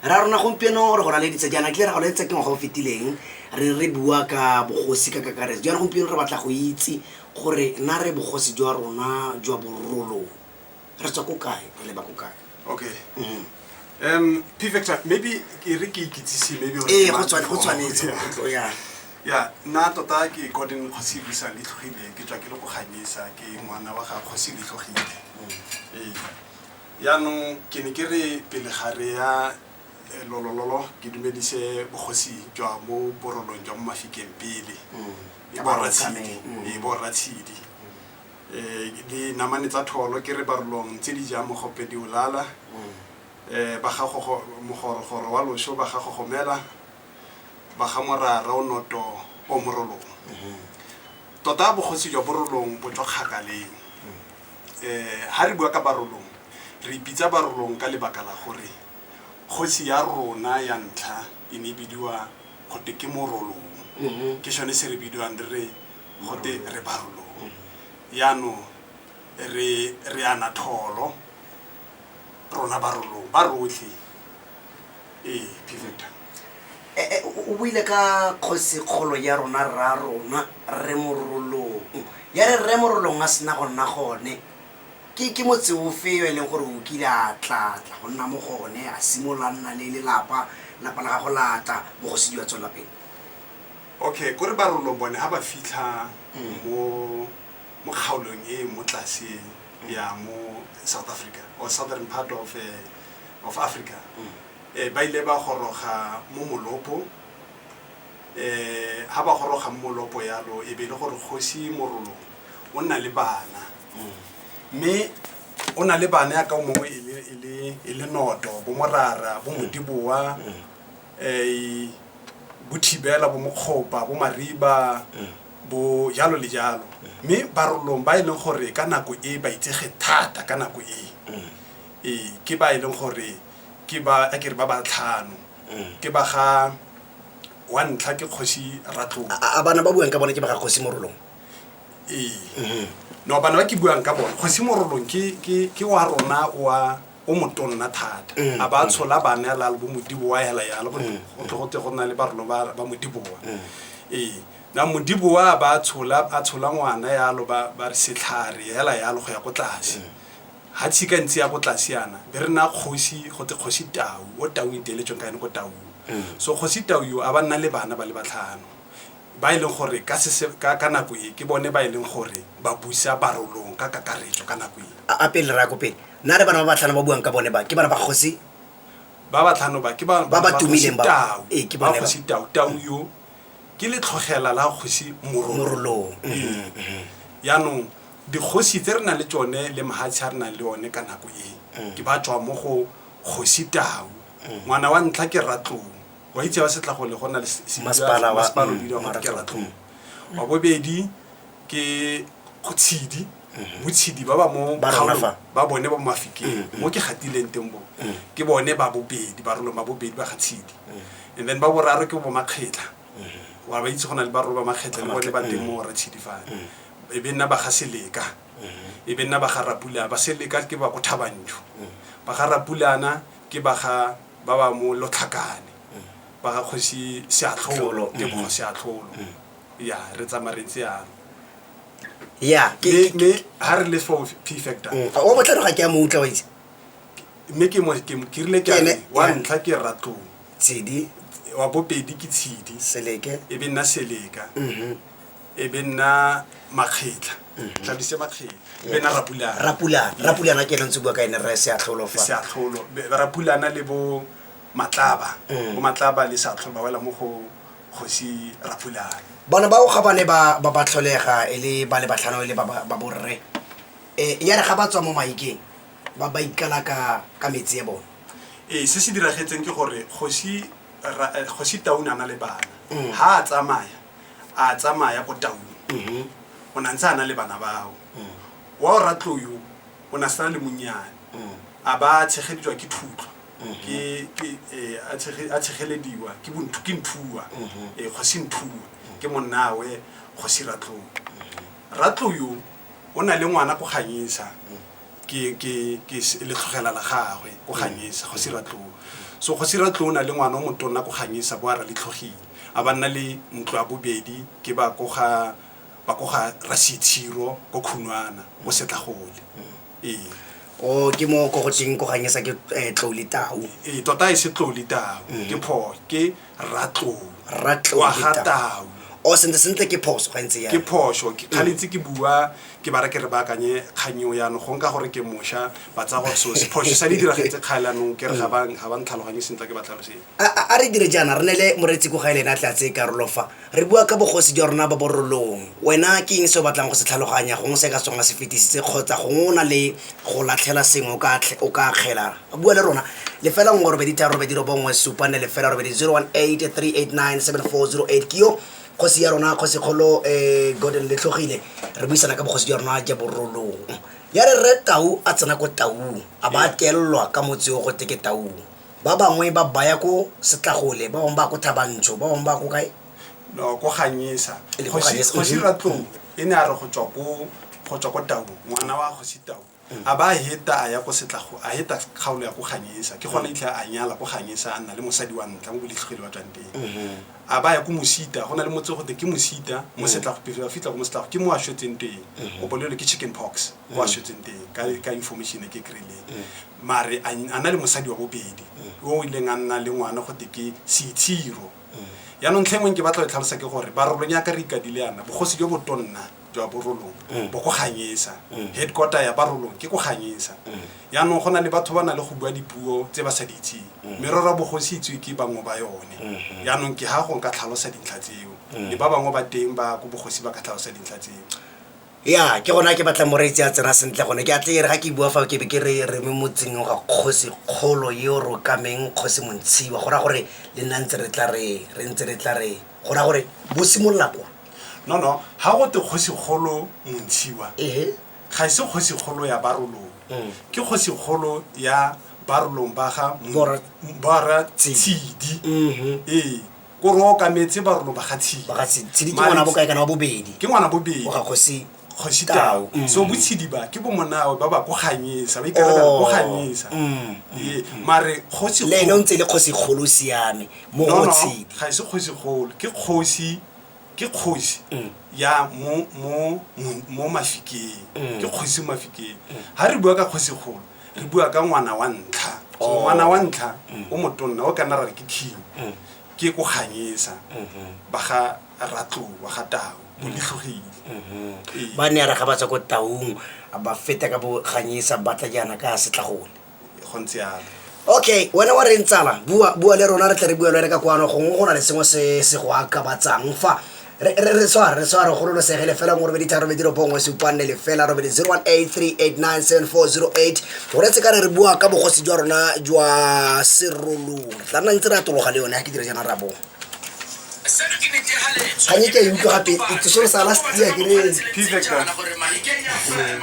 Ra rona gompieno re go raleditse jaana, kile ra go laletsa ke ngwaga o fetileng, re re bua ka bogosi ka kakaretso. Jaana gompieno re batla go itse gore na re bogosi jwa rona jwa Borolong re tswa ko kae, re leba ko kae. Okay. P-Factor, maybe ke re ke ikitsise maybe gore Ee, ke go mang tshwane- go before. tshwanetse, Yeah. ya. Ya, nna tota ke Gordon Kgosi Busang Letlhogile, ke tswa ke le ko Ganyesa, ke ngwana wa ga Kgosi Letlhogile. Ee. Yaanong ke ne ke re pele ga re ya lolololo, ke dumedise bogosi jwa mo Borolong jwa mo Mafikeng pele. E Ka bo ba Ratshidi. Rokameng. E bo Ratshidi. Dinamane tsa tholo ke re Barolong tse di jang mogope di olala. Ba ga gogo, mogorogoro wa loso ba ga gogomela, ba ga morara o noto o Morolong. Tota bogosi jwa Borolong bo tswa kgakaleng. Ha re bua ka Barolong, re ipitsa Barolong ka lebaka la gore kgosi ya rona ya ntlha e ne e bidiwa gote ke Morolong. Ke sone se re bidiwang re re gote re Barolong. Yaanong re ana tholo rona Barolong ba rotlhe. Ee, P-Factor. O buile ka kgosi kgolo ya rona rra rona Rre Morolong. Ya re Rre Morolong a sena go nna gone, ke motse ofe yo e leng gore o kile a tla tla go nna mo gone, a simolola a nna le lelapa, lapa la gago la tla, bogosi jwa tswelela pele? Okay, ko re Barolong bone ha ba fitlha mo kgaolong e mo tlase ya mo South Africa or southern part of Africa. Ba ile ba goroga mo Molopo. Ha ba goroga mo Molopo yalo, e be le gore kgosi Morolong o nna le bana. Mme o na le bana ya ka o mongwe e le Noto, bo Morara, bo Modiboa, bo Thibela, bo Mokgopa, bo Mariba, bo jalo le jalo. Mme Barolong ba e leng gore ka nako e ba itsege thata ka nako e. Ke ba e leng gore ke ba, a ke re ba ba tlhano. Ke ba ga wa ntlha ke kgosi Ratlou. A bana ba buang ka bone ke ba ga kgosi Morolong? Ee. No, bana ba ke buang ka bone, kgosi Morolong ke wa rona wa o motonna thata. A ba tshola bana la bo Modiboa hela yalo, go tle go tle go nna le Barolong ba Modiboa. Ee. Na Modiboa ba tshola, a tshola ngwana yalo ba re setlhare hela yalo go ya ko tlase. Ha tshika ntse ya ko tlase yana, be re na kgosi go te kgosi Tau, o Tau e iteletsweng ka ene ko Taung. So kgosi Tau yo a ba nna le bana ba le batlhano, ba e leng gore ka se se, ka, ka nako e ke bone ba e leng gore ba busa Barolong ka kakaretso ka nako e. A pele re ya ko pele, na re bana ba batlhano ba buang ka bone ba, ke bana ba kgosi? Ba batlhano ba ke ba, Ba ba ba tumileng kgosi ba. Tau. Ee, ke Ba bone ba. kgosi Tau. Tau yo ke letlhogela la kgosi Morolong. Morolong. Ee. Yaanong dikgosi tse re nang le tsone le mahatshe a re nang le one ka nako e, ke ba tswa mo go kgosi Tau. Ngwana wa ntlha ke Ratlou. Wa itse wa Setlagole go na le se bidiwa Masepala wa, masepala o bidiwa gore ke Ratlou. Ratlou. Wa bobedi ke Tshidi. Botshidi ba ba mo Ba rona kgaolong, fa. ba bone ba mo Mafikeng, mo ke gatileng teng bo. Ke bone ba bobedi, Barolong ba bobedi ba ga Tshidi. And then ba boraro ke bo Makgetla. Wa ba itse go na le Barolong ba Makgetla le bone ba teng mo Ratshidi fa. E be nna ba ga Seleka. E be nna ba ga Rapulana. Ba Seleka ke ba ko Thabantsho. Ba ga Rapulana ke ba ga ba ba mo Lotlhakane. Ba ga kgosi Seatlholo, Tlholo, ke bo Seatlholo. Ya, re tsamaya re ntse yalo. Ya, ke, Mme, ke, mme ha re le fo P Factor. O botlhano ga ke a mo utlwa wa itse. Mme ke mo, ke, ke rile ke a Ke ene, re, wa ya. ntlha ke Ratlou. Tshidi. Wa bobedi ke Tshidi. Seleke. E be nna Seleka. E be nna Makgetla. Tlhabise Makgetla. E be nna Rapulana. Rapulana. Rapulana ke ene ntse bua ka ene rre Seatlholo fa. Seatlholo. Rapulana le bo Matlaba. Bo Matlaba le Seatlholo ba wela mo go kgosi Rapulana. Bana bao ga ba ne ba ba tlholega e le ba le batlhano e le ba borre. Ya re ga ba tswa mo maikeng ba ikala ka metsi ya bone. Ee, se se diragetseng ke gore kgosi Tau ne a na le bana. Ha a tsamaya, a tsamaya ko Taung. O ne a ntse a na le bana bao. Wa o Ratlou yo, o ne a sena le monnyane. A ba tshegediwa ke Thutlwa. Ke, ke, a tshege, a tshegelediwa ke bo ke Nthua. Kgosi Nthua. Ke monnawe kgosi Ratlou. Ratlou yo, o na le ngwana ko Ganyesa. Ke, ke, ke letlhogela la gagwe ko Ganyesa, kgosi Ratlou. So kgosi Ratlou o na le ngwana o motonna ko Ganyesa bo a ra Letlhogile, a ba nna le ntlo ya bobedi ke ba ko ga ba ko ga Raseitshiro ko Khunwana ko Setlagole. Ee. O ke mo ko go teng ko Ganyesa ke Tlou le Tau. Ee, tota e se Tlou le Tau, ke pho ke Ratlou. Ratlou Wa le ga Tau. Tau. O sentle sentle ke phoso ga ntse Ke jalo. phoso, ke kgale ntse ke bua ke ba re ke re baakanye kgang eo jaanong gongwe ka gore ke mošwa ba tsaya gore seo se phoso sa di diragetse kgale jaanong ke re ga ba ga ba ntlhaloganye sentle ke ba tlhalosetse. A re dire jaana, re neele moreetsi ko gae le ene a tle a tseye karolo fa. Re bua ka bogosi jwa rona ba Borolong. Wena ke eng se o batlang go se tlhaloganya, gongwe se ka tswang a se fetisitse kgotsa gongwe o na le go latlhela sengwe o ka o ka akgela? Bua le rona. 0 1 8 6 8 9 7 4 0 8 0 1 8 3 8 9 7 4 0 8 Ke yo kgosi ya rona, kgosikgolo Gordon Letlhogile. Re buisana ka bogosi jwa rona ja Borolong. Ya re Rre Tau a tsena ko Taung, a ba a teellwa ka motse o go te ke Taung. Ba bangwe ba baya ko Setlagole, ba bangwe ba ko Thabantsho, ba bangwe ba ko kae? No, ko Ganyesa. E le ko Kgosi Ganyesa, Kgosi mhm. Ratlou e ne a re go tswa ko go tswa ko Taung, ngwana wa Kgosi Tau, a ba a heta a ya ko Setlago, a heta kgaolo ya ko Ganyesa. Ke gone itlhe a nyala ko Ganyesa, a nna le mosadi wa ntlha mo Boletlhogile ba tswang teng. A ba ya ko Mosita, go na le motse go te ke Mosita mo Setlago, pele ba fitlha ko Mosetlago ke mo a shwetseng teng. O bolelwe ke chicken pox mo a shwetseng teng ka ka information e ke kry-ileng. Mare a a na le mosadi wa bobedi yo o ileng a nna le ngwana go te ke Seitshiro. Jaanong ntlha e nngwe ke batla go e tlhalosa ke gore Barolong yaka re ikadile yana, bogosi jo botonna jwa Borolong bo ko Ganyesa. Headquarter ya Barolong ke ko Ganyesa. Jaanong go na le batho ba na le go bua dipuo tse ba sa di itseng. Merero ya bogosi e itsewe ke bangwe ba yone. Jaanong ke ha go nka tlhalosa dintlha tseo. Le ba bangwe ba teng ba ko bogosi ba ka tlhalosa dintlha tseo. Ya, ke gona ke batlang moreetsi a tsena sentle gone. Ke a tle e re ga ke bua fa ke be ke re re mo motseng wa ga kgosi kgolo yo rokameng kgosi Montshiwa. Go raya gore le nna ntse re tla re re ntse re tla re go raya gore bo simolola kwa. No no, ga go te kgosi kgolo Montshiwa, Ehe. ga e se kgosi kgolo ya Barolong. Ke kgosi kgolo ya Barolong ba ga Borra Borra Tshidi. Tshidi. Ee. Ko re okametse Barolong ba ga Tshidi. Ba ga Tshidi. Tshidi ke ngwana bokae kana wa bobedi? Ke ngwana bobedi. Wa ga Kgosi Kgosi Tau. So bo Tshidi ba ke bo monawe ba ba ko Ganyesa, ba ikarabela ko Ganyesa. Ee, mare kgosi Le ene o ntse e le kgosi kgolo o siame mo No go no, Tshidi. ga e se kgosi kgolo, ke kgosi ke kgosi ya mo mo mo Mafikeng. Ke kgosi mo Mafikeng. Ha re bua ka kgosi kgolo, re bua ka ngwana wa ntlha. So ngwana wa ntlha o motonna o ka nna ra re ke king. Ke ko Ganyesa ba ga Ratlou wa ga Tau bo Letlhogile. Ee. Ba ne ya re ga ba tswa ko Taung ba feta ka bo Ganyesa ba tla jaana ka Setlagole. Go ntse jalo. Okay, wena wa reng tsala? Bua bua le rona re tle re bue le wena ka kwano gongwe go na le sengwe se se go akabatsang fa. Re re re tshware re tshware gololosege lefela 1 8 3 8 9 1 7 4 0 8 0 1 8 3 8 9 7 4 0 8 Go reetse ka re re bua ka bogosi jwa rona jwa Serolong. Re tla nna ntse re atologa le yone ga ke dira jaana rabo. Kganye ke a e utlwa gape e tsosolosa last year ke re. Perfect.